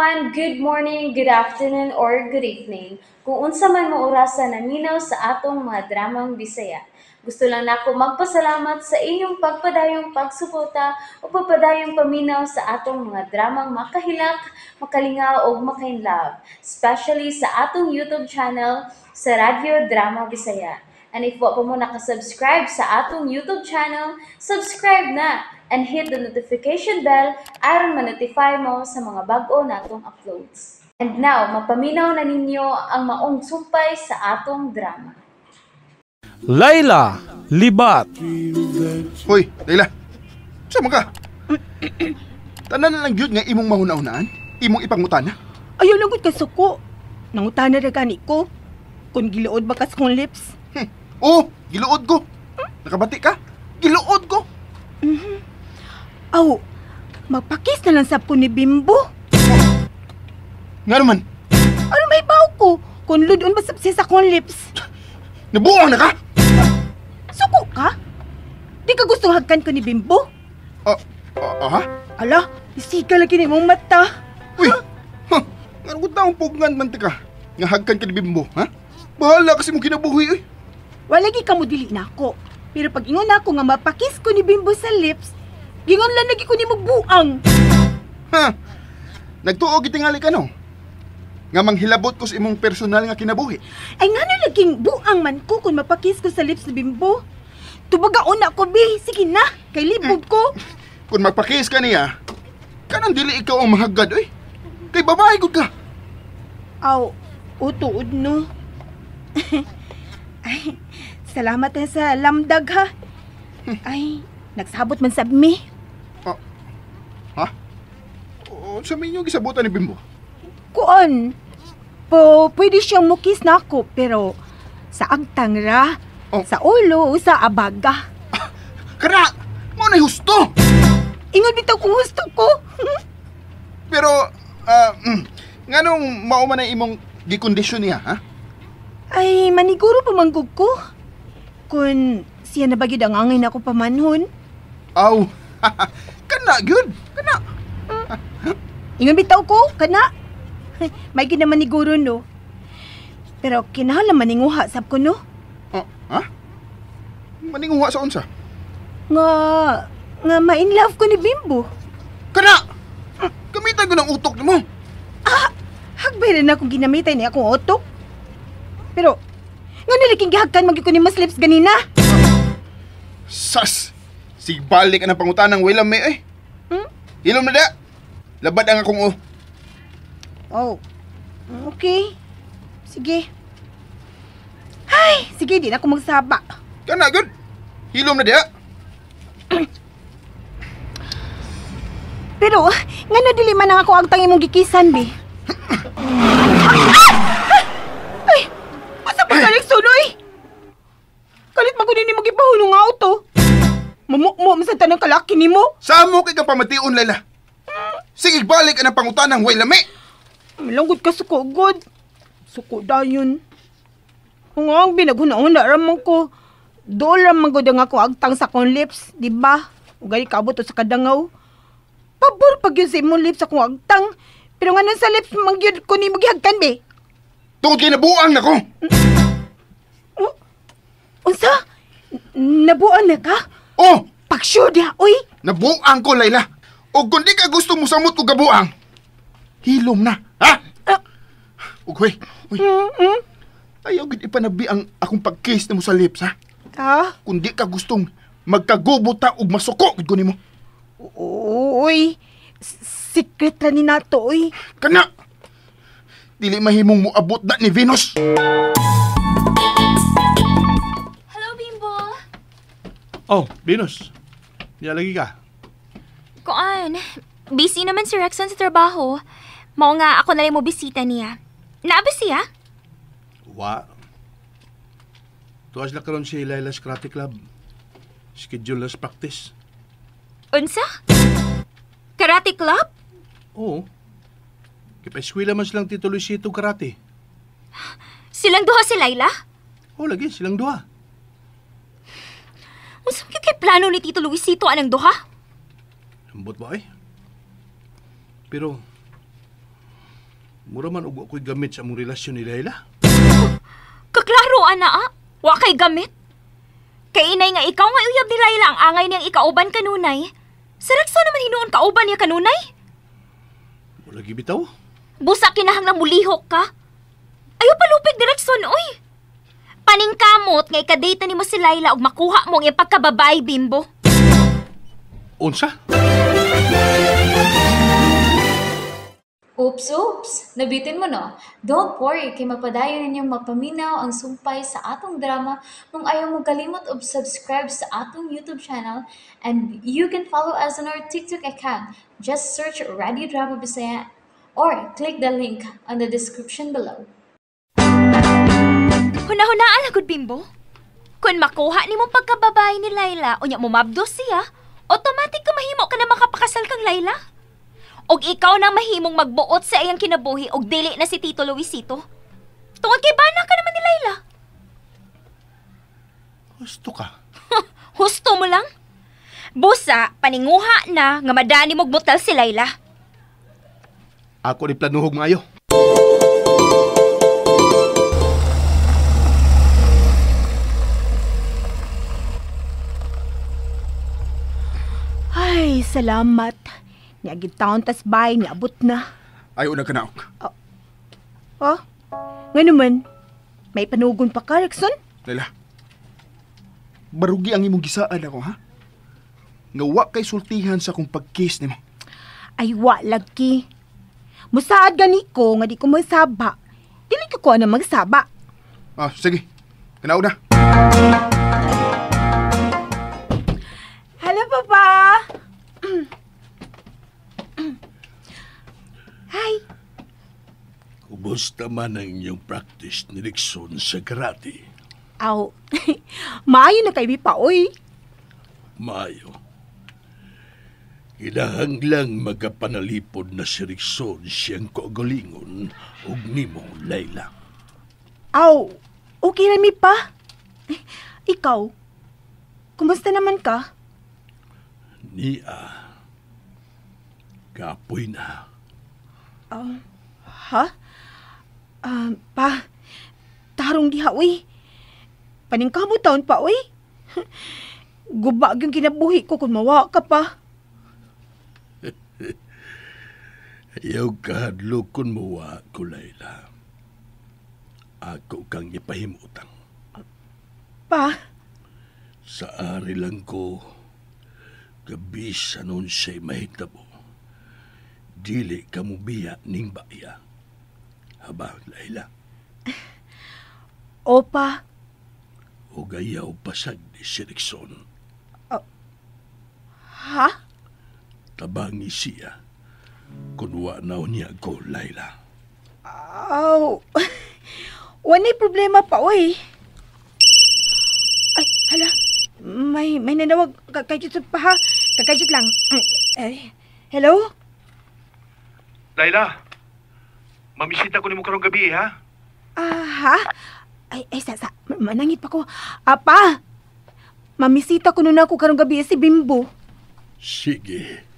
Everyone! Good morning, good afternoon, or good evening. Kung unsa man mo orasa naminaw sa atong mga dramang Bisaya. Gusto lang nako magpasalamat sa inyong pagpadayong pagsuporta o pagpadayong paminaw sa atong mga dramang makahilak, makalingaw ug makainlove, especially sa atong YouTube channel sa Radyo Drama Bisaya. And if wa pa mo nakasubscribe sa atong YouTube channel, subscribe na and hit the notification bell aron ma-notify mo sa mga bag-o natong uploads. And now, mapaminaw na ninyo ang maong sumpay sa atong drama. Layla, Libat. Hoy, Layla. Sa ka? Tanan na lang gyud nga imong mahuna-hunaan, imong ipangutana. Ayaw lang gud ka suko. Nangutana ra gani ko. Kung giluod ba kas kong lips? Oh, giluod ko. Nakabati ka? Giluod ko. Aw, magpakis na lang sab ko ni Bimbo. Nga naman? Ano may baw ko? Kung ludon ba sab siya sa kong lips? Nabuang na ka? Suko ka? Di ka gustong hagkan ko ni Bimbo? Ha? Ala, isiga lagi ni mong mata. Uy, huh, nga gud taong pugnan man ti ka. Nga hagkan ka ni Bimbo, ha? Bahala kasi mong kinabuhi, uy. Wala gi ka mo dili na ako. Pero pag ingon ako nga mapakis ko ni Bimbo sa lips, gingon lang lagi ko ni magbuang. Ha? Nagtuo gitingali ka no? Nga manghilabot ko sa imong personal nga kinabuhi. Ay ngano laging buang man ko kung mapakis ko sa lips ni Bimbo? Tubagaon na ko, bi. Sige na, kay libog ko. Kung magpakis ka niya, kanang dili ikaw ang mahagad, oy. Kay babae gud ka. Aw, utuod no. Ay, salamat na sa lamdag ha. Ay, nagsabot man sab mi. Ha? O, sa minyo gisabutan ni Bimbo? Kuon, po, pwede siyang mukis na ako, pero sa agtang ra, oh, sa ulo o sa abaga. Kana, mo na husto! Ingon bitaw kung husto ko. Pero, nganong mao man ang imong gikondisyon niya, ha? Ay, maniguro pa manggug ko. Kung siya na ba gyud ang angay na ako pamanhon. Aw, kana gyud, kana. Ingon bitaw ko, kana. May gid naman maniguro no. Pero kinahanglan maninguha sab ko no. Oh, ha? Maninguha sa unsa? Nga ma-in love ko ni Bimbo. Kana! Gamitan ko ng utok nimo. Ah, hagbay rin akong ginamitan ni akong utok. Pero nga niliking gihagkan magyud ko ni mas lips ganina. Sas! Sigbalik ang pangutanang wala may eh. Hmm? Hilom na da. Labad ang akong oh. Oh, okay. Sige. Ay, sige, di na ako magsaba. Kana, good. Hilom na diha. Pero, nga na dili man ang ako agtang imong gikisan, bi. Ay, basta pa kalit sunoy. Kalit magunin ni magipahulong nga auto. Mamukmo, masanta ng kalaki ni mo. Samo kay ka pamation, Layla. Sige, balik ang pangutanang way lami. Malanggot ka suko, good. Suko dayon. Kung ang binaghuna-huna ramang ko, dool ramang gud ang ako agtang sa akong lips, di ba? Ugali kaabot sa kadangaw. Pabor pag yun sa imong lips akong agtang. Pero nga sa lips, mangyud ko ni magihagkan, be. Tungod kay nabuang na ko. Oh, unsa? Nabuang na ka? Oh! Pag-sure diha, oy! Nabuang ko, Layla. O kung di ka gusto mo samot og gabuang, hilom na, ha? Ug hoy, hoy. Ayaw gid ipanabi ang akong pag-kiss nimo sa lips, ha? Ha? Kung di ka gustong magkagubo ta ug masuko gid ko nimo. Uy, secret ra ni nato, oy. Kana! Dili mahimong moabot na ni Venus. Hello, Bimbo. Oh, Venus. Diya lagi ka. Kuan, busy naman si Rexon sa trabaho. Mao nga ako na lang mo bisita niya. Naa ba siya? Wa. Tuwas na karon si Layla's Karate Club. Schedule as practice. Unsa? Karate Club? Oo. Kipa-eskwela man silang Tito Luisito Karate. Silang duha si Layla? Oo, lagi. Silang duha. Unsa kay plano ni Tito Luisito anang duha? Ambot ba eh? Pero, Mura man og ako'y gamit sa among relasyon ni Layla. Kaklaro, ana, ah. Wa kay gamit. Kay inay nga ikaw nga uyab ni Layla ang angay niyang ikauban kanunay. Si Rexon naman hinuon kauban niya kanunay. Wala gibitaw. Busa kinahanglang mulihok ka. Ayaw palupig ni Rexon, oy. Paningkamot nga ikadate nimo si Layla og makuha mo ang iyang pagkababay, Bimbo. Unsa? Oops, oops! Nabitin mo, no? Don't worry, kay mapadayon ninyong mapaminaw ang sumpay sa atong drama kung ayaw mo kalimot og subscribe sa atong YouTube channel, and you can follow us on our TikTok account. Just search Radio Drama Bisaya or click the link on the description below. Hunahunaan lagod, Bimbo. Kung makuha nimo pagkababay ni Layla, unya mumabdos siya, automatic ka mahimo ka na makapakasal kang Layla. Og ikaw na mahimong magbuot sa iyang kinabuhi og dili na si Tito Luisito. Tungod kay bana ka naman ni Layla. Gusto ka. Husto mo lang. Busa, paninguha na nga madani mog mutal si Layla. Ako ni planuhog maayo. Ay, salamat. Niagid taon tas bay, niabot na. Ayaw na kanaok. Oh, nga naman, may panugon pa ka, Rexon? Layla, barugi ang imong gisaan ako, ha? Nga wa kay sultihan sa akong pag-kiss nimo. Ay, wa lagi. Musaad gani ko nga di ko magsaba. Dili ka ko na magsaba. Ah, sige. Kanaog na. Hello, Papa! Hi! Kumusta man ang inyong practice ni Rexon sa karate? Aw, maayo na kay pa, oy. Maayo. Kinahanglang magapanalipod na si Rexon siyang kaugalingon ug nimo, Layla. Aw, okay ra mi pa. Ikaw, kumusta naman ka? Niya, kapoy na. Ha? Pa, tarong diha, uy. Paningkamo taon pa, uy. Guba yung kinabuhi ko kung mawa ka pa. Ayaw kahadlok kung mawa ko, Layla. Ako kang ipahimutang. Pa? Sa ari lang ko, gabi sa nun siya'y mahitabo. Dili ka mo biya ning baya. Haba, Layla. Opa. O gayaw pasag ni si Rexon. Ha? Tabangi siya. Kunwa na niya ko, Layla. Aw. Wala'y problema pa, oy. Ay, hala. May nanawag. Kakajut pa, ha? Kakajut lang. Ay, hello? Layla, mamisita ko ni mo karong gabi, ha? Ha? Ay, sa, manangit pa ko. Apa, mamisita ko nun ako karong gabi si Bimbo. Sige,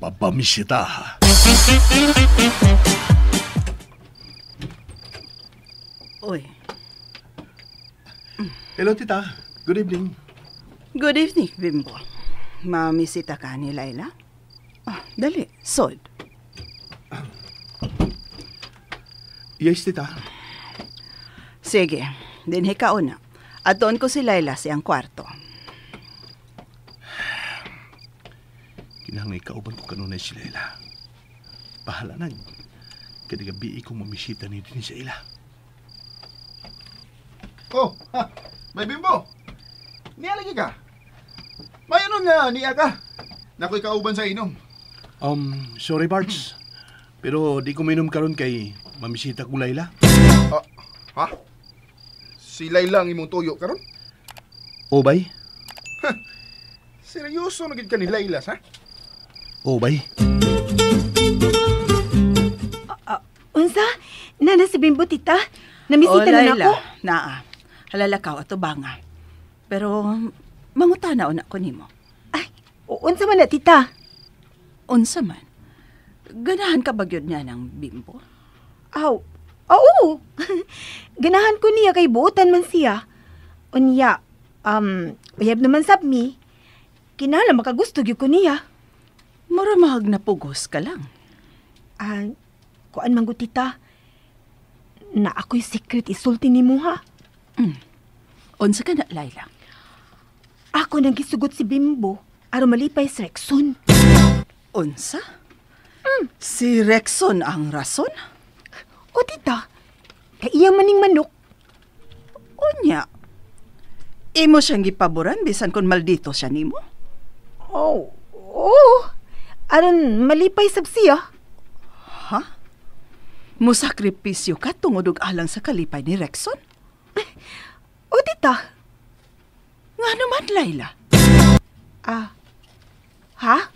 papamisita, ha? Uy. Hello, tita. Good evening. Good evening, Bimbo. Mamisita ka ni Layla? Ah, dali, sold. Yes, tita. Sige, dinhi ka una. At doon ko si Layla siyang kwarto. Kinahanglan kauban ko kanunay si Layla. Bahala na. Kada gabi ko mamisita ni din sa ila. Oh, ha, may Bimbo. Niya lagi ka. May ano nga, niya ka. Nako'y kauban sa inom. Sorry, Barts. Pero di ko minom karon kay mamisita kong Layla. Ha? Si Layla ang imong tuyo karon? O, bay? Ha, seryoso na gid ka ni Layla, ha? O, bay? Unsa? Nana si Bimbo, tita? Namisita na Layla, nako? Naa. Halalakaw ato banga. Pero mangutana una ko nimo. Ay, unsa man na, tita? Unsa man? Ganahan ka ba gyud niya ng Bimbo? Aw, oo. Ganahan ko niya kay buotan man siya. Unya, uyab naman sab mi. Kinahanglan makagusto gyud ko niya. Mura mahag na pugos ka lang. Ah, kuan man gud, tita. Na ako'y secret isulti nimo ha. Unsa ka na, Laila? Ako nang gisugot si Bimbo aron malipay si Rexon. Unsa? Si Rexon ang rason? O tita, kay iya maning manok. Unya. Imo siyang gipaboran bisan kung maldito siya nimo? Oh, oh. Aron malipay sab siya. Ha? Musakripisyo ka tungod og alang sa kalipay ni Rexon? O tita. Nga naman, Laila? Ah. Ha?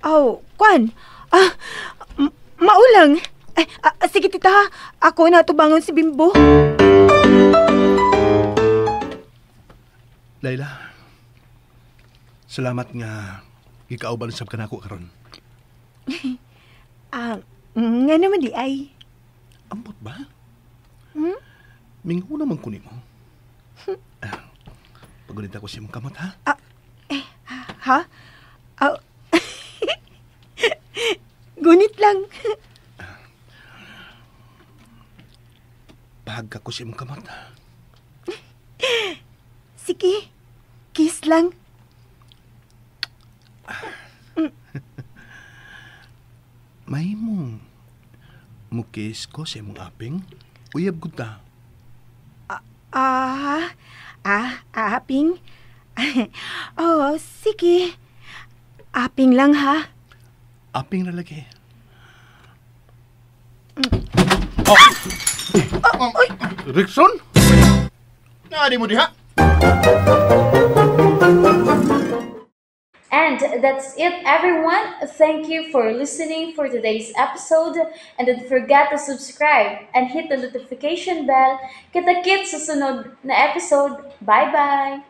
Oh, kwan. Ah, maulang. Ay, sige tita ha. Ako na tubangon si Bimbo. Laila, salamat nga gikauban sab kanako karon. Ah, nga naman di ay. Ambot ba? Hmm? Mingho naman ko nimo. Ah, pagunit ako sa imong kamot ha. Ha? Oh. Gunit lang. Pahag ka ko sa imong kamot. Sige. Kiss lang. Mahimong mukis ko sa imong aping. Uyab gud ta. Ah, aping. Oh, sige. Aping lang ha. Aping na lagi. Oh! Oy! Rickson? Naadi mo diha? And that's it, everyone. Thank you for listening for today's episode. And don't forget to subscribe and hit the notification bell. Kita-kits sa sunod na episode. Bye-bye!